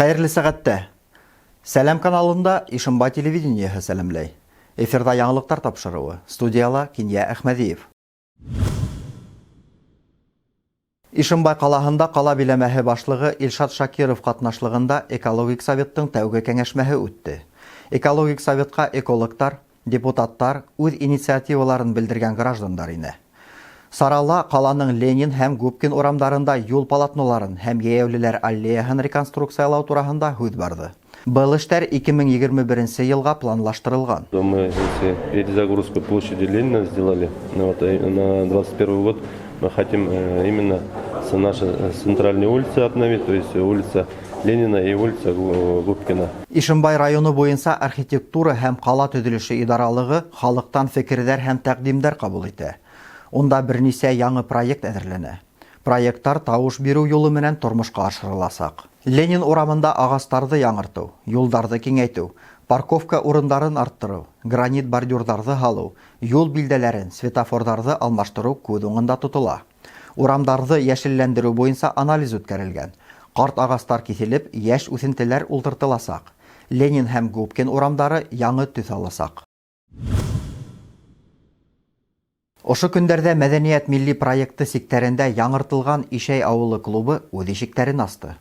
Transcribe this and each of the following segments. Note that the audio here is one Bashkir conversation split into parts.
Хәйерле сәғәттә! Сәләм каналында Ишембай телевидениеһы сәләмләй. Эфирҙа яңылыҡтар тапшырыуы. Студияла Кинйә Әхмәҙиев. Ишембай ҡалаһында ҡала биләмәһе башлығы Илшат Шакиров ҡатнашлығында экологик советтың тәүге кәңәшмәһе үтте. Экологик советҡа экологтар, депутаттар, үҙ инициативаларын белдергән граждандар инә. Сарала ҡаланың Ленин һәм Губкин урамдарында юл полотноларын һәм йәйәүлеләр аллеяһын реконструкциялау тураһында һүҙ барҙы. Был эштәр 2021 нсе йылға планлаштырылған. Мы эти перезагрузку площади Ленина сделали. Ну вот, на 21 год мы хотим именно с нашей центральной улицы обновить, то есть улица Ленина и улица Губкина. Ишембай районы буйынса архитектура һәм ҡала төҙөлөшө идаралығы халыҡтан фекерҙәр һәм тәҡдимдәр ҡабул итә. Унда бер нисә яңы проект әҙерләнә. Проекттар тауыш биреү юлы менән тормошҡа ашырыласаҡ. Ленин урамында ағастарҙы яңыртыу, юлдарҙы киңәйтеү, парковка урындарын арттырыу, гранит бордюрҙарҙы һалыу, юл билдәләрен, светофорҙарҙы алмаштырыу күҙ уңында тотола. Урамдарҙы йәшелләндереү буйынса анализ үткәрелгән. Ҡарт ағастар киҫелеп, йәш үҫентеләр ултыртыласаҡ. Ленин һәм Губкин урамдары яңы төҫ аласаҡ. Ошо көндәрҙә Мәҙәниәт милли проекты сиктәрендә яңыртылған Ишәй ауылы клубы үҙ ишектәрен асты.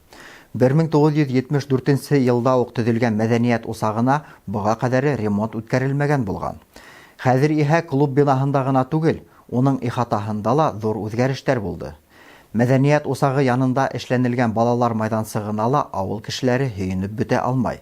1974 нсе йылда уҡ төҙөлгән мәҙәниәт усағына быға ҡәҙәре ремонт үткәрелмәгән булған. Хәҙер иһә клуб бинаһында ғына түгел, уның ихатаһында ла ҙур үҙгәрештәр булды. Мәҙәниәт усағы янында эшләнелгән балалар майҙансығына ла ауыл кешеләре һөйөнөп бөтә алмай.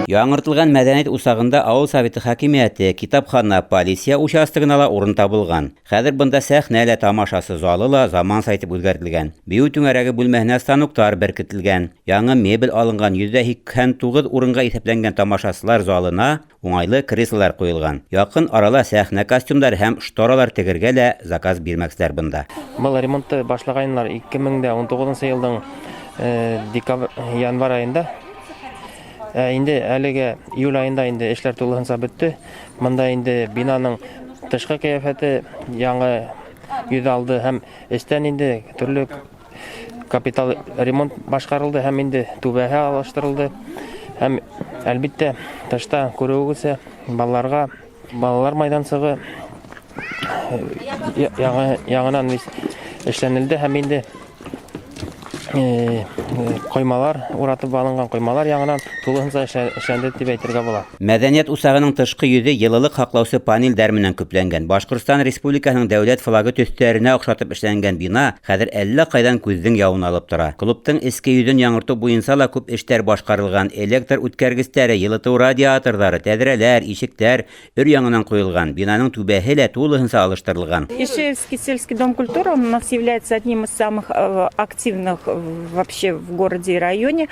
Яңыртылған мәдәният усағында авыл советы хакимияте, китапхана, полиция участогына ла урын табылған. Хәҙер бында сәхнә лә, тамашасы залы ла заманса итеп үҙгәртелгән. Бейеү түңәрәге бүлмәһенә станоктар беркетелгән. Яңы мебель алынған 189 урынға иҫәпләнгән тамашасылар залына уңайлы креслолар ҡуйылған. Яҡын арала сәхнә костюмдары һәм шторалар тегергә лә заказ бирмәкселәр бында. Был ремонтты башлағайнылар 2019 йылдың декабрь, январь айында. Инде әлегә июль айында инде эшләр тулыһынса бөттө. Бында инде бинаның тышҡы ҡиәфәте яңы йөҙ алды һәм эстән инде төрлө капитал ремонт башҡарылды һәм инде түбәһе алыштырылды. Һәм әлбиттә тышта күреүегеҙсә балаларға балалар майҙансығы яңынан эшләнелде һәм инде ҡоймалар уратып алынған ҡоймалар яңынан тулыһынса эшләнде тип әйтергә була. Мәҙәниәт усағының тышҡы йөҙө йылылыҡ һаҡлаусы панелдәр менән көпләнгән. Башҡортостан Республикаһының дәүләт флагы төҫтәренә оҡшатып эшләнгән бина хәҙер әллә ҡайҙан күҙҙең яуын алып тора. Клубтың эске йөҙөн яңыртыу буйынса ла күп эштәр башҡарылған. Электр үткәргестәре, йылытыу радиаторҙары, тәҙрәләр, ишектәр өр яңынан ҡуйылған. Бинаның түбәһе лә тулыһынса алыштырылған. Ишеевский сельский дом культуры он у нас является одним из самых активных вообще в городе и районе.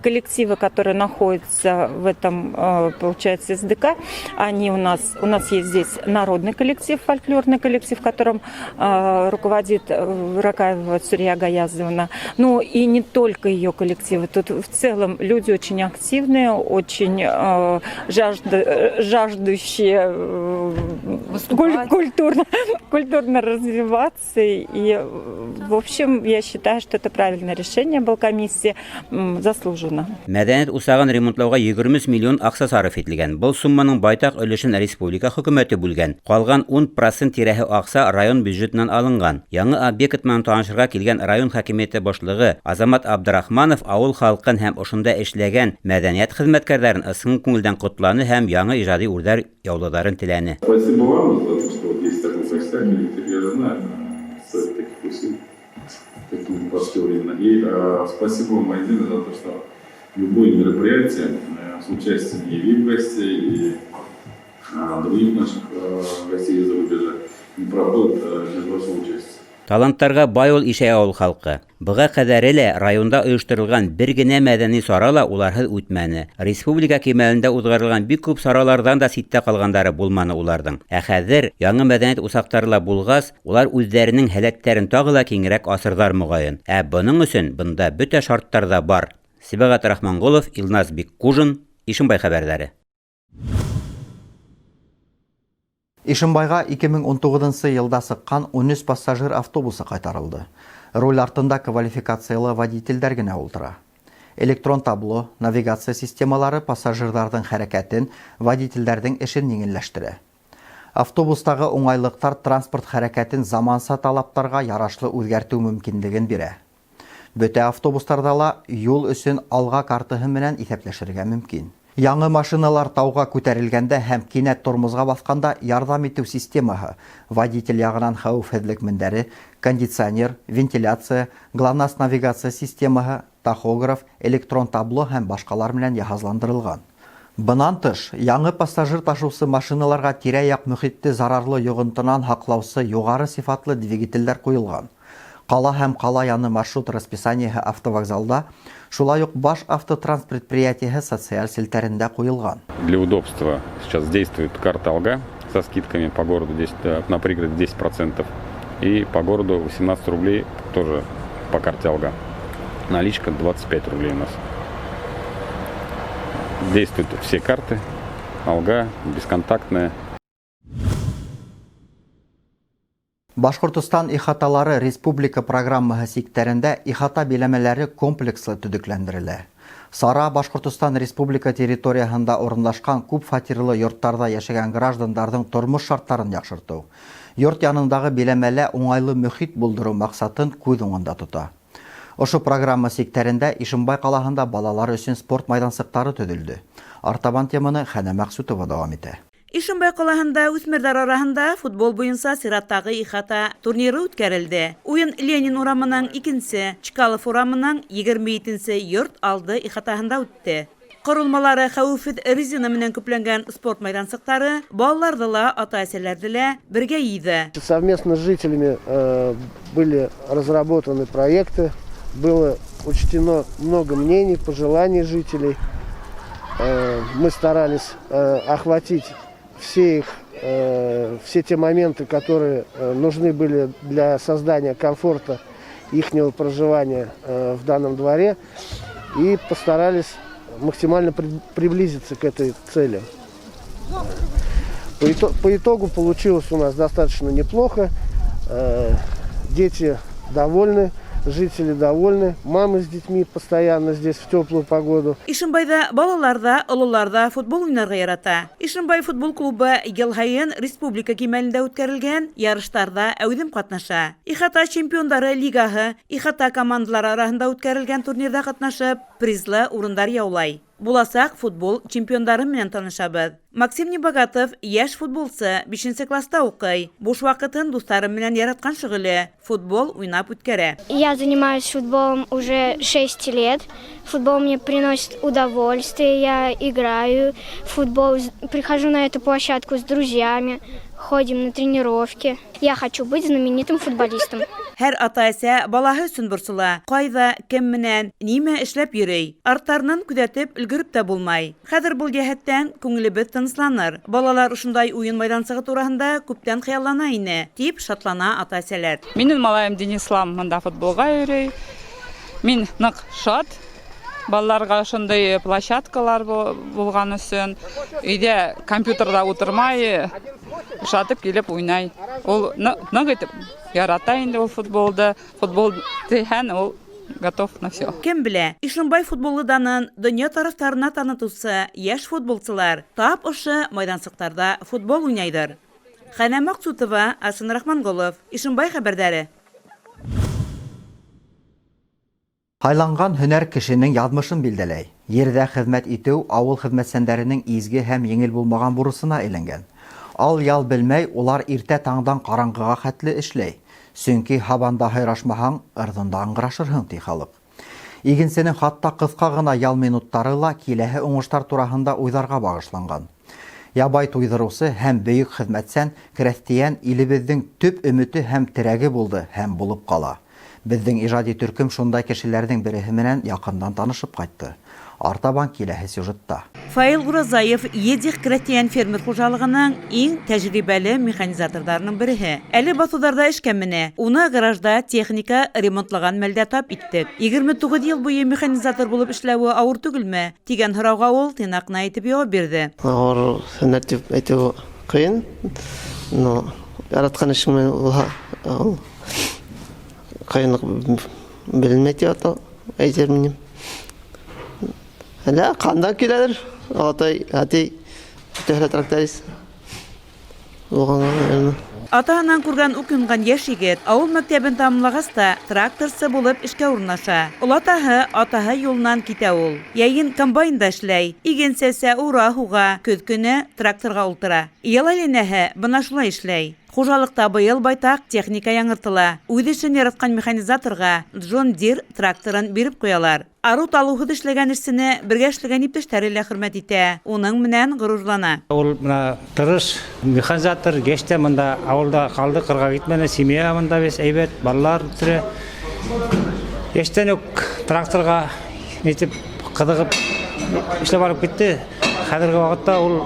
Коллективы, которые находятся в этом, получается, СДК, они у нас есть здесь народный коллектив, фольклорный коллектив, которым руководит Ракаева Сурия Гаязовна. Ну и не только ее коллективы. Тут в целом люди очень активные, очень жаждущие культурно развиваться. И, в общем, я считаю, что это правильное решение был комиссии, заслуженно. Мәҙәниәт усағын ремонтлауға 23 миллион аҡса сарыф ителгән. Был сумманың байтаҡ өлөшөн республика хөкүмәте бүлгән. Ҡалған 10% тирәһе аҡса район бюджетынан алынған. Яңы объект менән танышырға килгән район хакимиәте башлығы Азамат Абдрахманов ауыл халҡын һәм ошонда эшләгән мәҙәниәт хеҙмәткәрҙәрен ысын күңелдән ҡотланы һәм яңы ижади үрҙәр яулауҙарын теләне. Спасибо вам за то, что вот есть такой костяк, коллектив, я же знаю, стоит таких усилий, такие непростые времена. И спасибо вам отдельно за то, что любое мероприятие с участием и VIP-гостей, и других наших гостей из-за рубежа не проходит без вашего участия. Таланттарға бай ул Ишәй ауыл халҡы. Быға ҡәҙәре лә районда ойошторолған бер генә мәҙәни сара ла уларһыҙ үтмәне. Республика кимәлендә уҙғарылған бик күп сараларҙан да ситтә ҡалғандары булманы уларҙың. Ә хәҙер яңы мәҙәниәт усаҡтары ла булғас, улар үҙҙәренең һәләттәрен тағы ла киңерәк асырҙар моғайын. Ә бының өсөн бында бөтә шарттар ҙа бар. Сибәғәт Рахманғолов, Илназ Биккужин, Ишембай хәбәрҙәре. Ишембайға 2019 йылда сыҡҡан 13 пассажир автобусы ҡайтарылды. Руль артында квалификациялы водителдәр генә ултыра. Электрон табло, навигация системалары пассажирҙарҙың хәрәкәтен, водителдәрҙең эшен еңелләштерә. Автобустағы уңайлыҡтар транспорт хәрәкәтен заманса талаптарға ярашлы үҙгәртеү мөмкинлеген бирә. Бөтә автобустарҙа ла юл өсөн алға картаһы менән иҫәпләшергә мөмкин. Яңы машиналар тауға күтәрелгәндә һәм кинәт тормозға баҫҡанда ярҙам итеү системаһы, водитель яғынан хәүефһеҙлек мендәре, кондиционер, вентиляция, ГЛОНАСС навигация системаһы, тахограф, электрон табло һәм башҡалар менән йыһазландырылған. Бынан тыш, яңы пассажир ташыусы машиналарға тирә-яҡ мөхитте зарарлы йоғонтонан һаҡлаусы юғары сифатлы двигателдәр ҡуйылған. Ҡала һәм ҡала яны маршрут расписаниеһы автовокзалда, шулай уҡ Баш автотранс предприятиеһы социаль селтәрендә ҡуйылған. Для удобства сейчас действует карта «Алга» со скидками по городу 10, на пригороде 10% и по городу 18 рублей тоже по карте «Алга». Наличка 25 рублей у нас. Действуют все карты. «Алга», бесконтактная. Башҡортостан ихаталары республика программаһы сиктәрендә ихата биләмәләре комплекслы төҙөкләндерелә. Сара Башҡортостан республика территорияһында урынлашҡан күп фатирлы йорттарҙа йәшәгән граждандарҙың тормош шарттарын яҡшыртыу, йорт янындағы биләмәлә уңайлы мөхит булдырыу маҡсатын күҙ уңында тота. Ошо программа сиктәрендә Ишембай ҡалаһында балалар өсөн спорт майҙансыҡтары төҙөлдө. Артабан теманы Хәнә Мәҡсүтова дауам итә. Ишембай ҡалаһында үҫмерҙәр араһында футбол буйынса сираттағы ихата турниры үткәрелде. Уйын Ленин урамының 2-нсе, Чкалов урамының 27-нсе йорт алды ихатаһында үтте. Ҡоролмалары хәүефһеҙ резина менән көпләнгән спорт майҙансыҡтары балаларҙы ла, ата-әсәләрҙе лә бергә йыйҙы. Совместно с жителями были разработаны проекты, было учтено много мнений, пожеланий жителей. Мы старались охватить все те моменты, которые нужны были для создания комфорта ихнего проживания в данном дворе, и постарались максимально приблизиться к этой цели. По итогу получилось у нас достаточно неплохо. Дети довольны, жители довольны, мамы с детьми постоянно здесь в теплую погоду. Ишембайҙа балалар ҙа, ололар ҙа футбол уйнарға ярата. Ишембай футбол клубы йыл һайын республика кимәлендә үткәрелгән ярыштарҙа әүҙем ҡатнаша. Ихата чемпиондары лигаһы, ихата командалары араһында үткәрелгән турнирҙа ҡатнашып, призлы урындар яулай. Буласаҡ футбол чемпиондары менән танышабыҙ. Максим Небогатов йәш футболсы, 5 класста уҡый. Буш ваҡытын дуҫтары менән яратҡан шөғөлө футбол уйнап үткәрә. Я занимаюсь футболом уже 6 лет. Футбол мне приносит удовольствие, я играю в футбол, прихожу на эту площадку с друзьями, ходим на тренировки. Я хочу быть знаменитым футболистом. Һәр ата-әсә балаһы өсөн борсола. Ҡайҙа, кем менән, нимә эшләп йөрөй? Арттарынан күҙәтеп өлгөрөп тә булмай. Хәҙер был йәһәттән күңелебеҙ тынысланыр. Балалар ошондай уйын майҙансығы тураһында күптән хыяллана ине, тип шатлана ата-әсәләр. Минең малайым Денислам мында футболға йөрөй. Мин ныҡ шат. Балаларға ошондай площадкалар булған өсөн. Өйҙә компьютерҙа ултырмай, ошатып килеп уйнай. Ул ныҡ итеп ярата инде ул футболды. Футбол тиһән, ул готов на все. Кем белә, Ишембай футболы данын донъя тарафтарына танытыусы йәш футболсылар тап ошо майҙансыҡтарҙа футбол уйнайҙыр. Хәнә Маҡсутова, Арсен Рахманғолов, Ишембай хәбәрҙәре. Һайланған һөнәр кешенең яҙмышын билдәләй. Ерҙә хеҙмәт итеү ауыл хеҙмәтсәндәренең изге һәм еңел булмаған бурысына әйләнгән. Ал-ял белмәй, улар иртә таңдан ҡараңғыға хәтле эшләй. Сөнки һабанда һайрашмаһаң, ырҙында ыңғырашырһың, ти халыҡ. Игенсенең хатта ҡыҫҡа ғына ял минуттары ла киләһе уңыштар тураһында уйҙарға бағышланған. Ябай туйҙырыусы һәм бөйөк хеҙмәтсән крәҫтиән илебеҙҙең төп өмөтө һәм терәге булды һәм булып ҡала. Беҙҙең ижади төркөм шундай кешеләрҙең береһе менән яҡындан танышып ҡайтты. Артабан киләһе сюжетта. Фаил Уразаев Едих крәҫтиән фермер хужалығының иң тәжрибәле механизаторҙарының береһе. Әле баҫыуҙарҙа эшкә менә. Уны гаражда техника ремонтлаған мәлдә тап иттек. 29 йыл буйы механизатор булып эшләүе ауыр түгелме? Тигән һорауға ул тыйнаҡ ҡына итеп яуап бирҙе. Ауыр һөнәр тип әйтеү Ҡыйын, но яратҡан эшең менән булһа, ул ҡыйынлыҡ беленмәй тип әйтер инем. Әллә ҡандан киләлер, атай, әтей бөтәһе лә тракторист булғанға, наверное. Атаһынан күргән үк юнган яшь егет авыл мәктәбен тәмамлагач та тракторсы булып эшкә урнаша. Олатаһы, атаһы юлыннан китә ул. Йәен комбайнда эшләй, иген сәсә, ура һуға, көҙ көне тракторга ултыра. Ел әйләнәһе бына шулай эшләй. Хужалыҡта быйыл байтаҡ техника яңыртыла. Үҙ эшен яратҡан механизаторға Джон Дир тракторын биреп ҡуялар. Арыу-талыуһыҙ эшләгән эшсене бергә эшләгән иптәштәре лә хөрмәт итә, уның менән ғорурлана. Ул менә тырыш механизатор, йәш тә мында ауылда ҡалды, ҡырға китмәне, семья мында бес әйбәт, балалар үҫтерә. Йәштән үк тракторға нитеп ҡыҙығып эшләп алып китте. Хәҙерге ваҡытта ул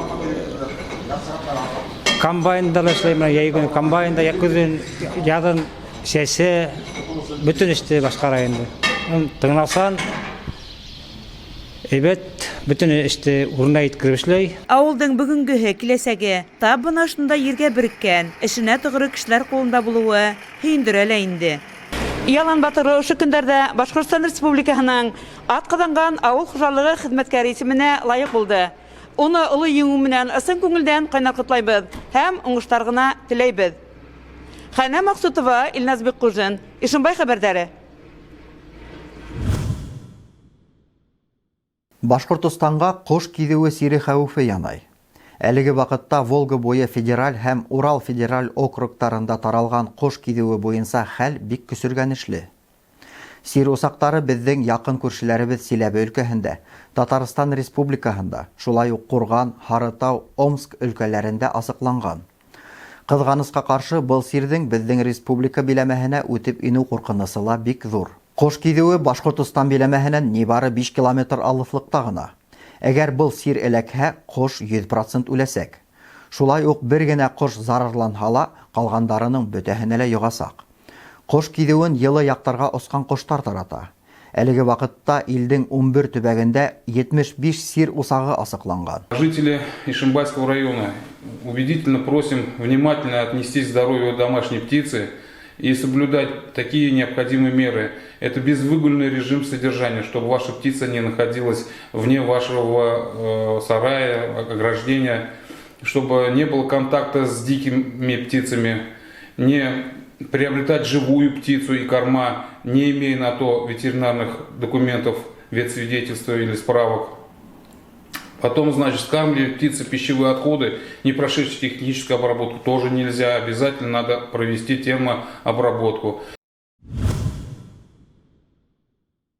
комбайнда ла эшләй, менә йәй көнө комбайнда, көҙөн, яҙын сәсә, бөтөн эште башҡара инде. Тыңласан, әйбәт, бөтөн эште урынына еткереп эшләй. Ауылдың бөгөнгөһө, киләсәге тап бына ошондай ергә береккән, эшенә тоғро кешеләр ҡулында булыуы һөйөндөрә лә инде. Ялан батыры ошо көндәрҙә Башҡортостан Республикаһының атҡаҙанған ауыл хужалығы хеҙмәткәре исеменә лайыҡ булды. Уны оло еңеү менән ысын күңелдән ҡайнар ҡотлайбыҙ һәм уңыштар ғына теләйбеҙ. Хәнә Маҡсутова, Илназ Бикҡужин, Ишембай хәбәрҙәре. Башҡортостанға ҡош киҙеүе сире хәүефе янай. Әлеге ваҡытта Волга буйы федераль һәм Урал федераль округтарында таралған ҡош киҙеүе буйынса хәл бик көсөргәнешле. Сир усаҡтары беҙҙең яҡын күршеләребеҙ Силәбе өлкәһендә, Татарстан Республикаһында, шулай уҡ Ҡурған, Һарытау, Омск өлкәләрендә асыҡланған. Ҡыҙғанысҡа ҡаршы, был сирҙең беҙҙең республика биләмәһенә үтеп инеү ҡурҡынысы ла бик ҙур. Ҡош киҙеүе Башҡортостан биләмәһенән ни бары 5 километр алыҫлыҡта ғына. Әгәр был сир эләкһә, ҡош 100% үләсәк. Шулай уҡ бер генә ҡош зарарланһа ла, ҡалғандарының бөтәһенә лә йоғасаҡ. Ҡош киҙеүен йылы яҡтарға осҡан ҡоштар тарата. Әлеге ваҡытта илдең 11 төбәгендә 75 сир усағы асыҡланған. Жители Ишимбайского района, убедительно просим внимательно отнестись к здоровью домашней птицы и соблюдать такие необходимые меры. Это безвыгульный режим содержания, чтобы ваша птица не находилась вне вашего сарая, ограждения, чтобы не было контакта с дикими птицами, не приобретать живую птицу и корма, не имея на то ветеринарных документов, ветсвидетельства или справок. Потом, значит, скармливать птицы пищевые отходы, не прошедшие техническую обработку, тоже нельзя. Обязательно надо провести термообработку.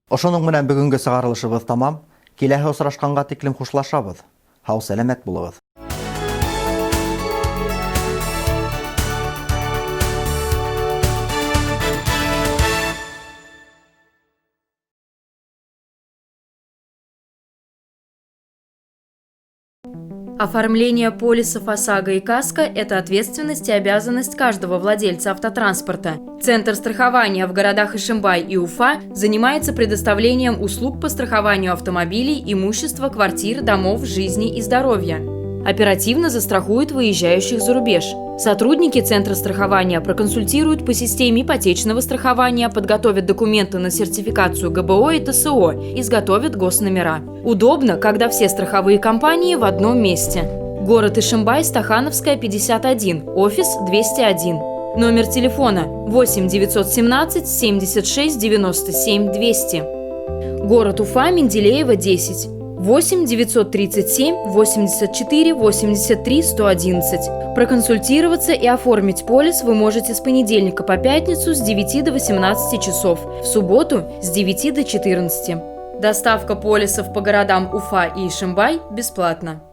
Ошоноң менән бөгөнгө сығарылышыбыҙ тамам. Киләһе осрашҡанға тиклем хушлашабыҙ. Һау сәләмәт булығыҙ. Оформление полисов ОСАГО и КАСКО – это ответственность и обязанность каждого владельца автотранспорта. Центр страхования в городах Ишимбай и Уфа занимается предоставлением услуг по страхованию автомобилей, имущества, квартир, домов, жизни и здоровья. Оперативно застрахуют выезжающих за рубеж. Сотрудники Центра страхования проконсультируют по системе ипотечного страхования, подготовят документы на сертификацию ГБО и ТСО, изготовят госномера. Удобно, когда все страховые компании в одном месте. Город Ишимбай, Стахановская, 51, офис 201. Номер телефона 8 917 76 97 200. Город Уфа, Менделеева, 10. 8 937 84 83 111. Проконсультироваться и оформить полис вы можете с понедельника по пятницу с 9 до 18 часов, в субботу с 9 до 14. Доставка полисов по городам Уфа и Ишимбай бесплатна.